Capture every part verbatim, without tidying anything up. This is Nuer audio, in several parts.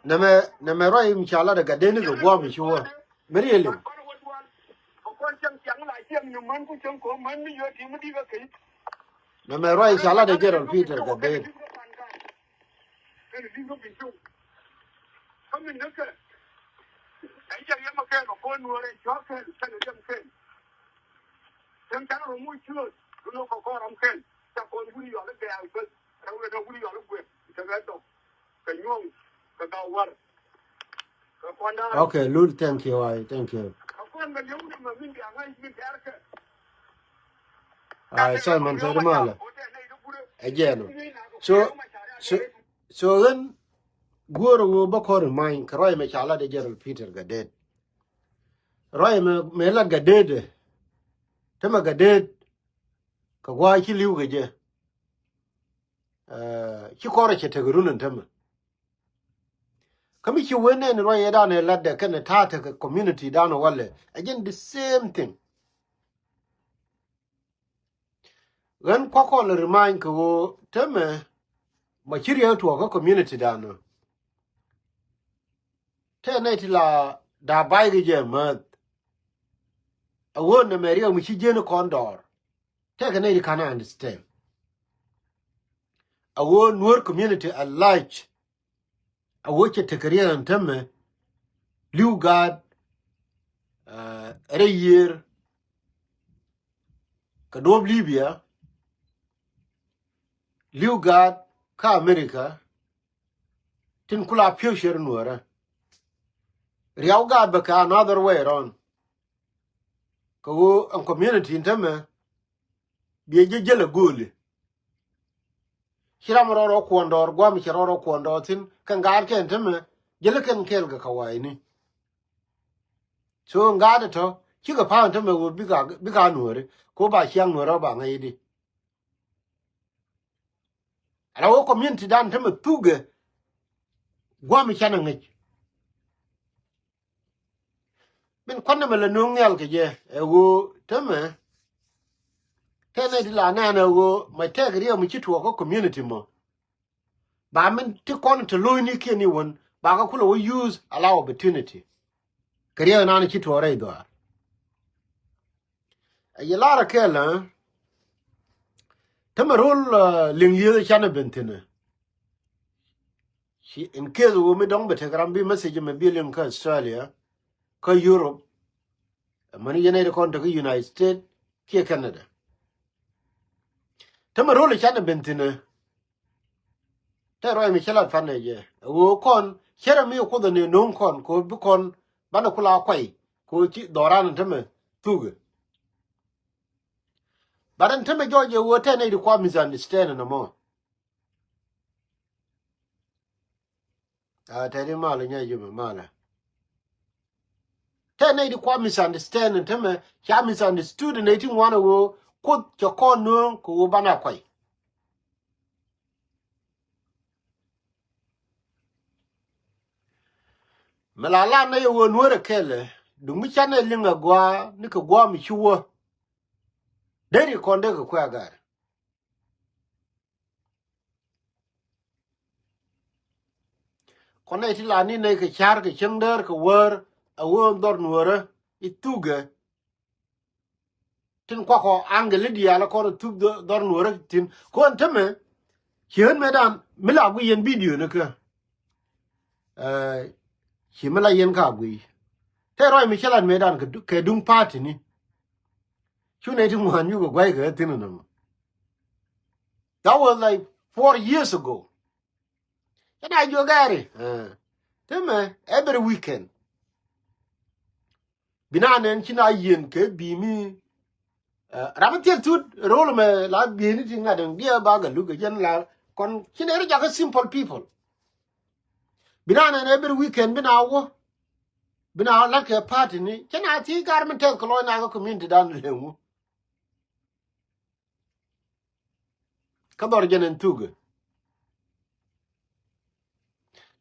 Nɛmɛ, nɛmɛ ruac mi ca lat ɛ Gatdet ni kɛ guam mi ci wä. Mi riɛli. Nɛmɛ ruac ca lat ɛ General Peter Gatdet. Okay, Lul, thank you, I thank you. Ai, Simon, tɛr malɛ. Ɛ jɛn ɔ. So, so, so ɣän guɔ̱r ɣöö bä kɔn remind kɛ ruac mɛ ca lat ɛ General Peter Gatdet. Ruac mɛ, mɛ lat Gatdet ɛ. Tämɛ Gatdet kɛ gua̱a̱ ci li̱w kɛ jɛ. Ɛ, ci kɔrɛ cɛ tek run ɛn tämɛ. Kä mi ci wen nɛn ruac ëëdan ɛ latdɛ kɛnɛ ta̱a̱ tekɛ community dan walɛ. Ɛ jɛn the same thing. Ɣän kuakɔl remind kɛ ɣöö tämɛ ma ci riɛk tuɔɔk kä community dan ɔ. Tɛ nɛy ti la da̱a̱ ba̱a̱c kɛ jɛ mäth. A ɣöö nɛmɛ riɛk mi ci jiɛn kɔn dɔɔr. Tɛ kɛ nɛy ti ka̱n understand. A ɣöö Nuer community at large. A ɣöö cɛ tekɛ riɛk ɛn tämɛ. Li̱w gaat, uh, rɛy yiër. Kɛ duɔ̱ɔ̱p Libya. Li̱w gaat kä America. Tin kula future Nuärä. Riaw gaat bɛ kɛ another way around. Kɛ ɣöö ɛn community in tämɛ. Biɛ jɛ jälɛ go̱o̱li. Ci ram rɔɔd rɔ kuɔn dɔɔr, guam cɛ rɔɔd rɔ kuɔn dɔɔr thi̱n, kɛ ŋa̱a̱t kɛn tämɛ, jälɛ kɛn kɛɛl kɛ kawaini. So ŋa̱a̱t tɔ, cikɛ pa̱a̱n tämɛ ɣöö bika, bika Nuääri, ko ba ciaŋ Nuäärä ba ŋäc di. Ala ɣöö community dan tämɛ thukɛ, guam canɛ ŋäc. Min kuan nɛmɛ la nööŋ nhial kɛ jɛ ɛ ɣöö tämɛ. Tɛn nɛy ti la nɛn ɛ ɣöö mɛ tɛk riɛk mi ci tuɔɔk kä community mɔ. Ba min ti kɔn te lo̱cni kiɛn i̱ wän ba kɛ kulɛ wä use ala opportunity. Kɛ riɛk nan ci tuɔɔk rɛy dhɔaar. Ɛ yɛ lar ɛ kɛl ɛ. Tämɛ ro̱l, uh, liŋ lieth ɛ canɛ ben thi̱n ɛ. Ci in case wä mi dɔ̱ŋ bɛ tek ram bi message mɛ bi liŋ kä Australia, kä Europe, ɛ mäni yɛn ɛ ti kɔn te kä United States kiɛ Canada. Tämɛ ro̱l ɛ canɛ ben thi̱n ɛ. Tɛ ruac mi cä lat pan ɛ jɛ ɛ ɣöö kɔn cärɛ mi kuoth ɛ ni no̱o̱ŋ kɔn kɛ ɣöö bi kɔn banɛ kula kuay kɛ ɣöö ci dhɔran tämɛ thukɛ. But ɛn tämɛ jɔɔc ɛ ɣöö tɛ nɛy ti kua misunderstand ɛn ɛmɔ. A tɛri malɛ nya jimɛ malɛ. Tɛ nɛy ti kua misunderstand ɛn tämɛ ca misunderstood nɛy ti ŋuan ɛ ɣöö kuoth cɛ kɔn nööŋ kɛ ɣöö banɛ kuay. Mi la lan nɛ yɛ ɣöö Nuäärɛ kɛlɛ duŋ mi canɛ liŋ ɛ gua̱a̱ ni kɛ gua̱a̱ mi ci wä. Deri kɔn dee kɛ kuɛ agar. Kɔn nɛy ti la ni nɛy kɛ ca̱r kɛ cieŋ däär kɛ wäär ɛ ɣöö dhɔr Nuäärä i̱ thukɛ. Tin kuakɔ aŋkɛ li diaal kɔn thuk dhɔr Nuäärä thi̱n kɔn tämɛ. Ci ɣän mëëdan mi la guiy yɛn video ni kä. Ci mi la yɛn ka guiy. Tɛ ruac mi cä lat mëëdan kɛ duŋ party ni. Cu nɛy ti ŋuan yukɛ gua̱c kɛ ɣä thi̱n nɔmɔ. That was like four years ago. Cä na jiök gɛɛri tämɛ every weekend. Bi na nɛn ci na yieen kɛ bi̱i̱ mi. Ram mi thiek thut ro̱l mɛ la bi̱i̱ni ti ŋa̱t ɛn diɛ ba gɛ luk kɛ jɛn la kɔn ci nɛn ri jakä simple people. Bi na nɛn every weekend bi na wä. Bi na lat kɛ party ni cä na thiec gar min tɛth kɛ lɔc na kɛ community dan leŋ wä. Kä dhɔr jɛn ɛn thukɛ.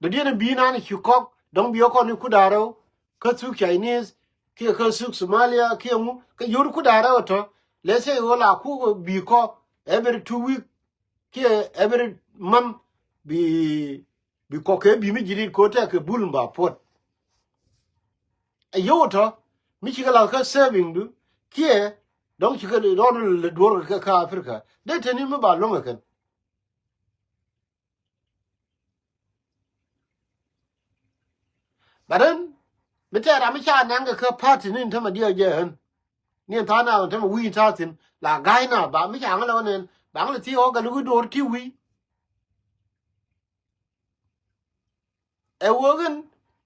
Dɔ̱diɛn bi̱i̱ nan ci kɔk dɔ̱ŋ biɛ kɔn i̱ kuda rɛw kä thuk Chinese kiɛ kä thuk Somalia kiɛ ŋu kä yot kuda rɛw tɔ. Let's say ɣöö la kuk bi̱i̱ kɔ every two week kiɛ every month bi Bi kɔk kɛ bi mi ji̱ rit ko̱ tɛk kɛ bul mi ba puɔt. Ɛ yio̱w tɔ̱ mi cikɛ lath kä saving du kiɛ dɔ̱ŋ cikɛ rɔɔd lɛ duɔ̱r kɛ kä Africa dee teni mi ba luäŋ kɛ kɛn. But then mi tɛɛr ram mi ca naŋ kɛ kä party ni tämɛ diɛ jɛ ɣän. Ni tha̱a̱ŋ na tämɛ wi̱i̱ ta̱a̱ thi̱n la ga̱a̱c na ba mi ca ŋä lɛ wä nɛn ba ŋä lɛ thiec ɣɔ̱k kɛ luk i̱ do̱r ti wi̱i̱. Ɛ wee ɣän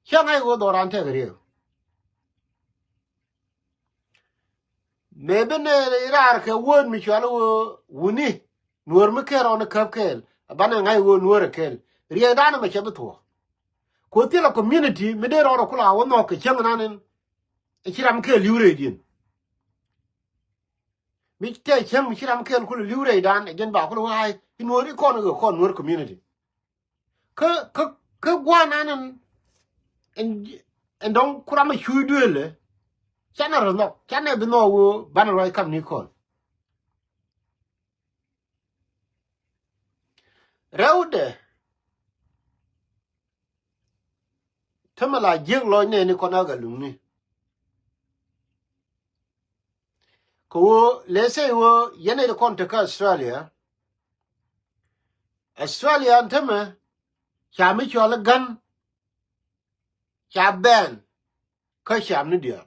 cä ŋa̱c ɣöö dhɔran tɛk riek. Mëë bi nɛ raar kɛ word mi cual ɣöö wuni nuɔ̱ɔ̱r mi kɛɛl rɔɔn käp kɛɛl a banɛ ŋa̱c ɣöö nuɔ̱ɔ̱r ɛ kɛɛl. Riɛkdan ɛmɛ cɛ bi thuɔ̱ɔ̱. Ku thilɛ community mi dee rɔɔd ɛ kula wä nhɔk kɛ cäŋ nan in ɛ ci ram kɛɛl li̱w rɛydiɛn. Mi tɛ cäŋ mi ci ram kɛɛl kulɛ li̱w rɛydan ɛ jɛn ba kulɛ wä ɣa̱c i̱ nuɔ̱ɔ̱r i̱ kɔn kɛ kɔn nuɔ̱ɔ̱r community. Kä kä kä gua̱a̱r nan in in dɔ̱ŋ kuram a cuuc duëëlɛ. Canɛ rɔ nhɔk canɛ bi nhɔk wee banɛ ruac kam ni kɔn. Rɛwdɛ tämɛ la jiäk lɔc nɛɛni kɔn a gɛ luŋni. Kɛ ɣöö lɛ sey ɣöö yɛn ɛ kɔn te kä Australia. Australia tämɛ ca mi cual i̱ gän ca bɛn kä cam ni diaal.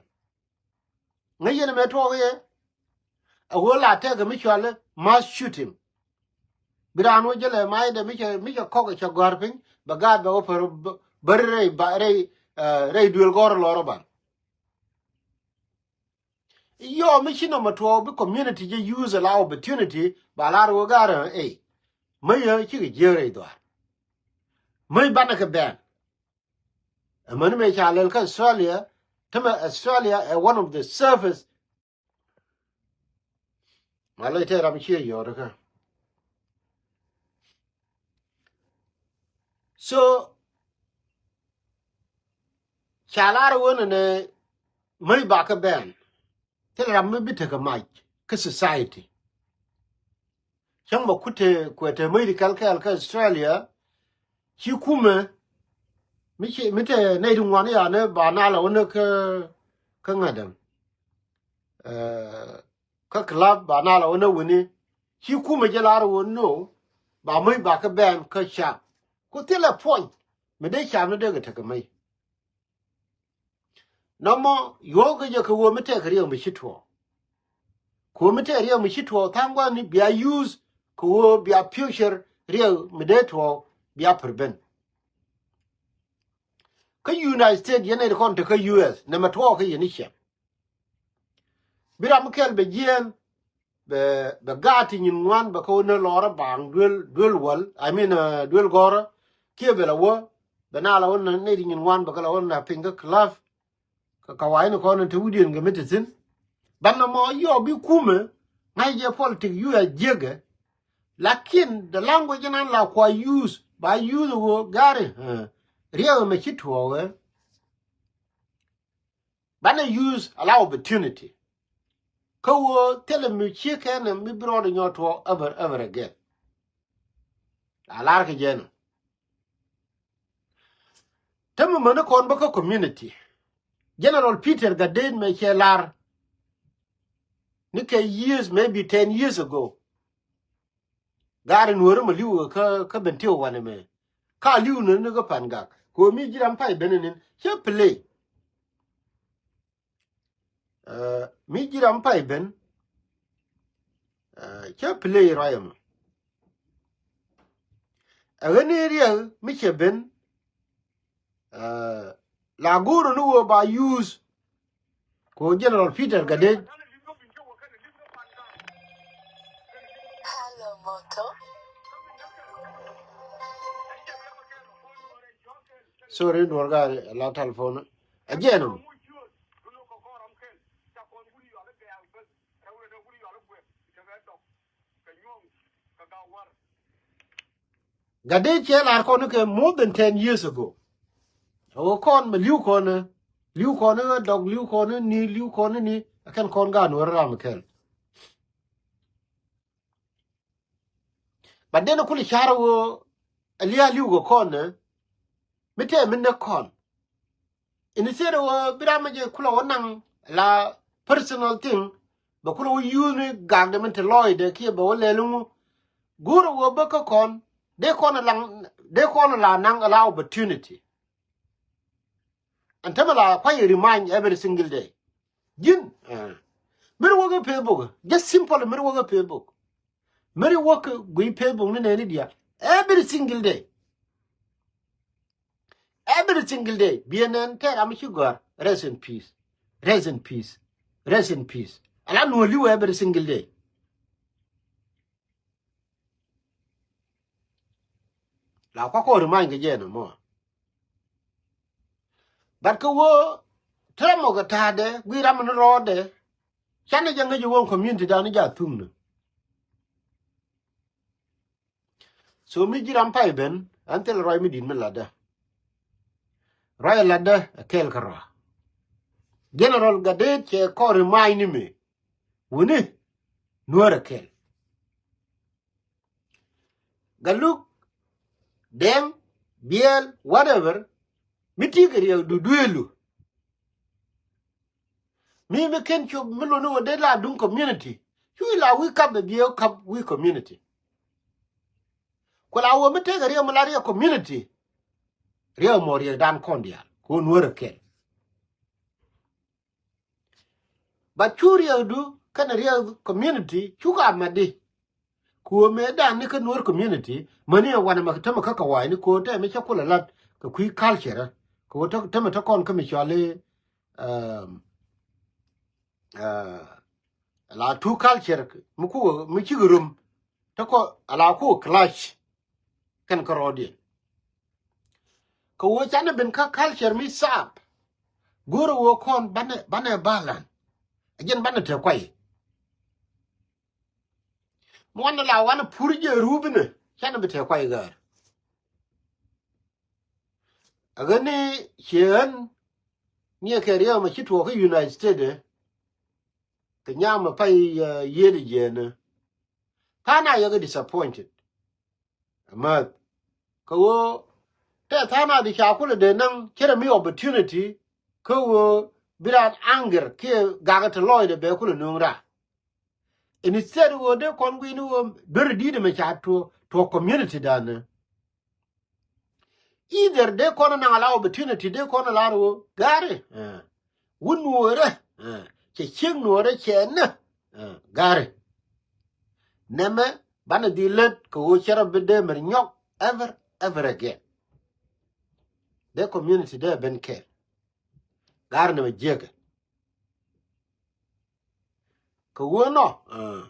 Ŋäc yɛn ɛmɛ tuɔɔk yɛ a ɣöö la tɛk kɛ mi cual i̱ mass shooting. Bi raan wä jälɛ mac dɛ mi cɛ mi cɛ kɔk cɛ gɔ̱a̱r piny bɛ gaat bɛ wä pär bä ri rɛy ba rɛy rɛy duël gɔ̱rä lɔrä ban. Yɔ mi ci nɔmɔ tuɔɔk bi community jɛ use ala opportunity ba lar wä ga̱rä ɛ. Mäc yä cikɛ jiäk rɛy dhɔaar. Mäc banɛ kɛ bɛn. Ɛmäni mëë ca lɛl kä Australia tämɛ Australia ɛ one of the safest. Ma lɔc tɛ ram ciɛ yɔɔt kä. So ca lar wen ɛnɛ mäc bakä bɛn. Thil ram mi bi tekɛ mac kä society. Cäŋ bɛ kut te kuɛ te mäc di kɛl kɛɛl kä Australia. Ci kumɛ mi ci mi te nɛy di ŋuan yani ba nalɛ wä ni kä kä ŋädäŋ. Kä club ba nalɛ wä ni wini ci kumɛ jɛ lar wä no. Ba mäc ba kä bɛn kä cam ku thilɛ puɔny mi dee cam ni dee kɛ tekɛ mäc. Nɔmɔ yuɔ̱ɔ̱k kɛ jɛ kɛ ɣöö mi tɛk riɛk mi ci tuɔɔk. Kɛ ɣöö mi tɛk riɛk mi ci tuɔɔk tha̱a̱ŋ gua̱a̱ni bia use kɛ ɣöö bia future riɛk mi dee tuɔɔk bia prevent. Kä United States yɛn ɛ kɔn te kä U S nɛmɛ tuɔɔk kä yɛn i̱ ciɛŋ. Bi ram mi kɛl bɛ jiɛɛn bɛ bɛ gaat ti nyin ŋuan bɛ kä wä ni lɔrä baŋ duel duel wäl I mean duel gɔrä. Kiɛ bɛ la wä bɛ na la wä ni ti nyin ŋuan bɛ kä la wä na piny kä class. Kä ka wa̱i̱ ni kɔn ni te wi̱diɛn kɛ mi te thi̱n. Ban na mɔ yɔ bi kumɛ ŋa̱c jɛ politik yu ɛ jiäkɛ. Lakin the language nan la kua use ba use wä gari. Riɛk mɛ ci tuɔɔkɛ. Banɛ use ala opportunity. Kä wä thilɛ mi ciek kɛn mi bi rɔɔdɛ nyɔɔt tuɔɔk ever ever again. A lar kɛ jɛn. Tämɛ mäni kɔn bä kä community. General Peter Gatdet mɛ cɛ lar. Ni kɛ years, maybe ten years ago. Gaari nuɔri mɛ li̱w kä kä Bentiu wanɛ mɛ. Ka li̱w ni ni kä Pangak. Kɛ mi ji̱ ram pay ben ni cɛ play. Mi ji̱ ram pay ben. Cɛ play ruac ɛmɔ. Ɛ ɣän ni riɛk mi cɛ ben. La go̱o̱r ni wä ba use. Ko General Peter Gatdet. Sorry, duɔr gaa la telephone. Again. Gatdet cɛ lar kɔn kɛ more than ten years ago. Ɛ wä kɔn mɛ li̱w kɔn li̱w kɔn dɔk li̱w kɔn ni li̱w kɔn ni. Ɛ kɛn kɔn gaat nuɔr ram kɛl. But then kul car wä a li̱a li̱w kɛ kɔn Bi tɛm mi näk kɔn. Instead ɣöö bi ram mi jɛ kulɛ wä naŋ la personal thing, bɛ kulɛ wä use mi gakdɛ min te lɔcdɛ kiɛ bɛ wä lɛl ŋu. Go̱o̱rɛ ɣöö bä kä kɔn dee kɔn la, dee kɔn la naŋ la opportunity. Ɛn tämɛ la kuay remind every single day. Ji̱n mi ri wä kä Facebook, just simple mi ri wä kä Facebook. Mi ri wä kä guiy Facebook ni nɛɛni diaal every single day. Every single day biɛ nɛn tɛɛr ram mi ci gɔ̱a̱r, rest in peace, rest in peace, rest in peace. Ala nuɔ̱ɔ̱r li̱w every single day. La kuak kɔɔr remind kɛ jɛ nɔmɔ. But kɛ ɣöö tɛmɔ kɛ ta̱a̱dɛ guiy ram ni rɔɔdɛ. Canɛ jɛ ŋäc ɣöö community dan ni jɛ a thuŋni. So mi ji̱ ram pay ben, ɣän thil ruac mi di̱t mi latdä. Ruac latdä ɛ kɛɛl kärɔa. General Gatdet cɛ kɔɔr remind ni mi. Wuni, Nuäär ɛ kɛl. Galuk, Dɛŋ, Biɛl, whatever, mi ti kɛ riɛk du duëëlu. Mi mi ken cop mi luni wä dee la duŋ community. Cu ila wi̱i̱ kap bɛ biɛ kap wi̱i̱ community. Ku la wä mi tekɛ riɛk mi la riɛk community. Riɛk mɔ riɛk dan kɔn diaal. Ku Nuäär ɛ kɛl. But cu riɛkdu kɛnɛ riɛk community cu ka mɛtdi. Ku ɣöö mëë dan ni kä Nuäär community mäni ɛ wanɛ mɛ tämɛ kä kɛ wa̱a̱cni ku ɣöö tɛmɛ cä kulɛ lat kɛ kui̱ culture. Ku ɣöö tämɛ te kɔn kä mi cɔali, um, uh, la two culture mi ku mi cikɛ rom te kɔ ala ku clash. Kɛn kärɔɔdiɛn. Kɛ ɣöö canɛ ben kä culture mi sap. Go̱o̱rɛ ɣöö kɔn banɛ, banɛ balan. Ɛ jɛn banɛ te kuay. Mi wanɛ la wanɛ pur jɛ rupinɛ canɛ bi te kuay gäär. Ɛ ɣän ni ciɛ ɣän ni ɛ kɛ riɛm ɛ ci tuɔɔk kä United States ɛ. Kɛ nyam ɛ pay, uh, yiëëdɛ jiɛɛnɛ. Tha̱a̱ŋ a yɛ kɛ disappointed. Amäth. Kɛ ɣöö tɛ tha̱a̱ŋ a di ca kulɛ dee naŋ cärɛ mi opportunity. Kä ɣöö bi raan anger kiɛ gakɛ te lɔcdɛ bɛ kulɛ nööŋ raar. Instead ɣöö dee kɔn gui̱ni ɣöö duer di̱t ɛmɛ ca tuɔ, tuɔ community danɛ. Either dee kɔn naŋ ala opportunity dee kɔn lar ɣöö gari, eh, wun nuɔɔrɛ, eh, cɛ ciek nuɔɔrɛ cɛ nä, eh, gari. Nɛmɛ banɛ dhil lät kɛ ɣöö cɛ rɔ bi dee mɛr nyɔk ever, ever again. Dee community dee ben kɛɛl. Gari nɛmɛ jiäkɛ. Kɛ ɣöö nɔ, eh,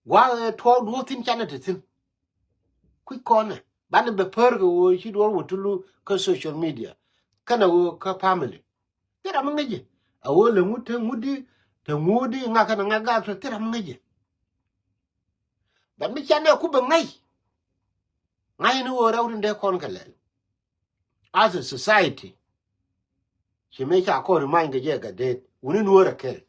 gua̱a̱k ɛ tuɔɔk duɔ̱ɔ̱k thi̱n canɛ te thi̱n. Kui̱ kɔnɛ banɛ bɛ pär kɛ ɣöö ci duɔ̱ɔ̱r wä tulu kä social media. Kɛnɛ ɣöö kä family. Thil ram mi ŋäcɛ. A ɣöö lɛ ŋut te ŋut di, te ŋut di ŋa̱k kɛnɛ ŋa̱k gaak te thil ram mi ŋäcɛ. But mi canɛ ku bɛ ŋäc. Ŋa̱c ni ɣöö rɛw tin dee kɔn kɛ lɛl. As a society. Ci mëë ca kɔn remind kɛ jɛ Gatdet wuni nuɔɔrɛ kɛl.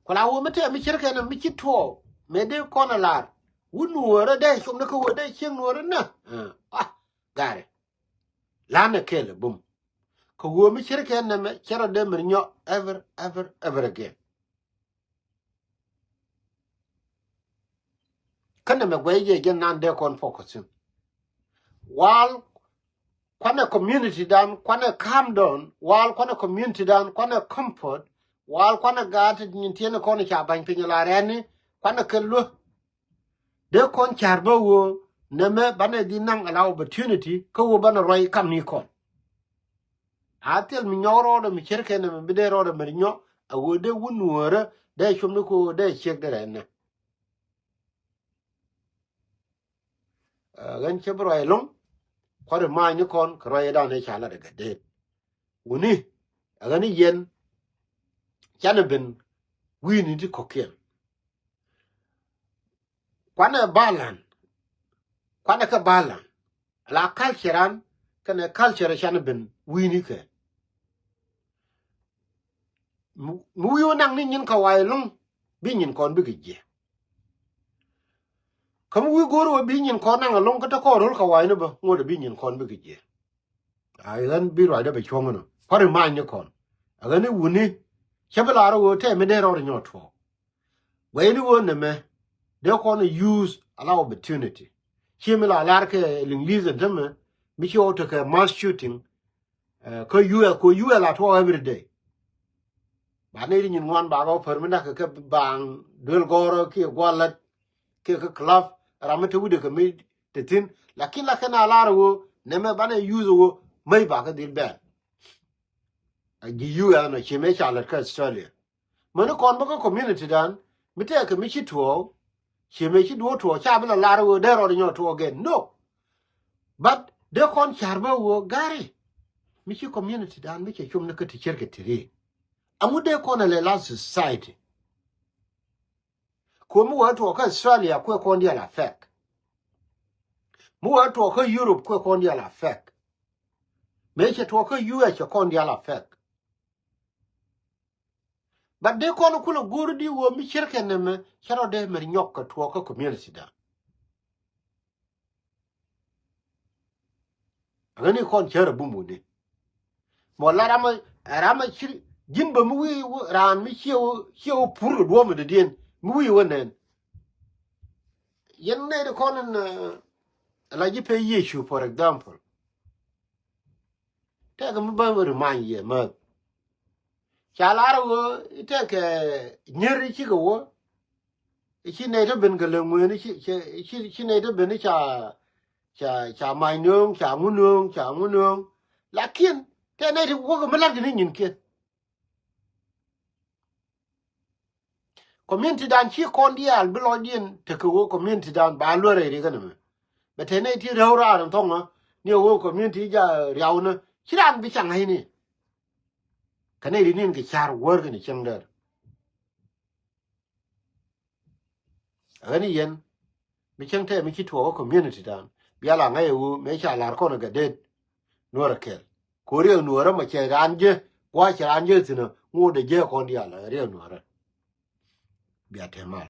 Ku la wä mi tɛɛ mi cir kɛn mi ci tuɔɔk mëë dee kɔn a lar. Wun nuɔɔrɛ dee com ni kä wä dee cieŋ nuɔɔrɛ nä. Ah, gari. Lanɛ kɛl a bum. Kɛ wä mi cir kɛn nɛmɛ cɛ rɔ dee mi nyɔ ever, ever, ever again. Kä nɛmɛ guɛy jɛ jɛn nan dee kɔn focus in. Wal kuanɛ community dan, kuanɛ calm down, wal kuanɛ community dan, kuanɛ comfort, wal kuanɛ gaat nyin tiɛn kɔn ca bany piny la rɛni, kuanɛ kɛ luä. Dee kɔn car bä woo nɛmɛ banɛ di naŋ ala opportunity kä woo banɛ ruac kam ni kɔn. A thil mi nyɔk rɔɔdɛ mi cir kɛn nɛmɛ bi dee rɔɔdɛ mi nyɔk a woo dee wun nuɔɔrä dee cum ni koo dee ciek dee rɛn nɛ. Ɛ, ɣän cä bi ruac ɛlɔ̱ŋ kua̱ri ma̱a̱ny ni kɔn kɛ ruac ɛ dan ɛ ca lat ɛ Gatdet. Wuni ɛ ɣän i̱ yɛn canɛ ben wi̱i̱ni ti kɔ̱kiɛn. Kuanɛ balan, kuanɛ kɛ balan. La culture an kɛnɛ culture canɛ ben wi̱i̱ni kɛ. Mi, mi wi̱i̱ wä naŋ ni nyin kɛ wa̱i̱ ɛlɔ̱ŋ bi nyin kɔn bikɛ jiɛ. Kä mi wi̱i̱ go̱o̱r wä bi nyin kɔn naŋ ɛlɔ̱ŋ kä te kɔn ro̱l kɛ wa̱i̱ ni bä ŋot ɛ bi nyin kɔn bikɛ jiɛ. A ɣän bi ruacdä bɛ cuɔ̱ŋ inɔ kua̱r imany ni kɔn. A ɣän iwuni cä bi lar ɣöö tɛm mi dee rɔɔd inyɔɔt tuɔɔk. Guɛyni ɣöö nɛmɛ dee kɔn use ala opportunity. Ci mi la lar kɛ Liŋli̱th ɛn tämɛ mi ci ɣɔw tekɛ mass shooting. Kä U S, kɛ U S la tuɔɔk every day. Ba nɛy ti nyin ŋuan ba kɛ wä pär mi nak kɛ kɛ baaŋ duel gɔrä kiɛ gualät kiɛ kɛ club. Ram mi te wi̱dɛ kɛ mi te thi̱n. Lakin la kɛn a lar ɣöö nɛmɛ banɛ use ɣöö mäc ba kɛ dhil bɛn. A ji̱ U S nɔ ci mëë ca lät kä Australia. Mäni kɔn bä kä community dan mi tɛɛkɛ mi ci tuɔɔk. Ci mëë ci duɔ̱ɔ̱k tuɔɔk ca bi la lar ɣöö dee rɔɔd inyɔɔt tuɔɔk gɛn, no. But dee kɔn ca̱r bä ɣöö gari mi ci community dan mi cɛ com ni kä ti cierkɛ ti ri. Aŋu dee kɔn a lɛ la society. Kuɔ mi wee tuɔɔk kä Australia kuɛ kɔn dial affect. Mi wee tuɔɔk kä Europe kuɛ kɔn dial affect. Mëë cɛ tuɔɔk kä U S cɛ kɔn dial affect. But dee kɔn kulɛ go̱o̱r di ɣöö mi cierkɛ nɛmɛ cɛ rɔ dee mɛr nyɔk kɛ tuɔɔk kä community dan. Aŋäni kɔn cär a bum wuni. Mɔ la ramä, ramä cir ji̱n bä mi wi̱i̱ raan mi ciɛ wä, ciɛ wä pur kɛ duɔ̱ɔ̱m in dee diɛn mi wi̱i̱ wä nɛn. Yɛn nɛy di kɔn in la ji̱ pɛ Yecu, for example. Tɛkɛ mi bä remind yɛ mäth. Ca lar ɣöö i̱ tɛkɛ nyier i̱ cikɛ wä. I̱ ci nɛy te ben kɛ lɛ ŋueen i̱ ci, ci, ci, ci nɛy te ben i̱ ca, ca, ca mac nööŋ, ca ŋu nööŋ, ca ŋu nööŋ. Lakin tɛ nɛy te wäkɛ mi la̱t kɛ ni nyinkiɛn. Community dan ci kɔn diaal bi lɔcdiɛn tekɛ ɣöö community dan ba luär rɛy rikä nɛmɛ. Bɛ te nɛy ti rɛw raar in thɔŋä ni ɣöö community ja riawnä ci raan bi caŋ ɣäcni. Kɛ nɛy ri nin kɛ ca̱r wäär kɛn cieŋ däär. Ɣän i̱ yɛn mi cäŋ tɛm mi ci tuɔɔk kä community dan bia la ŋäc ɛ ɣöö mëë ca la̱r kɔn ɛ gɛ det. Nuɔrɛ kɛl ko̱ riɛk nuɔrä mɔ cɛ raan jɛ gua̱a̱c cɛ raan jɛ thi̱n ɛ ŋot ɛ jɛ kɔn diaal ɛ riɛk nuɔrä. Bia tɛm mal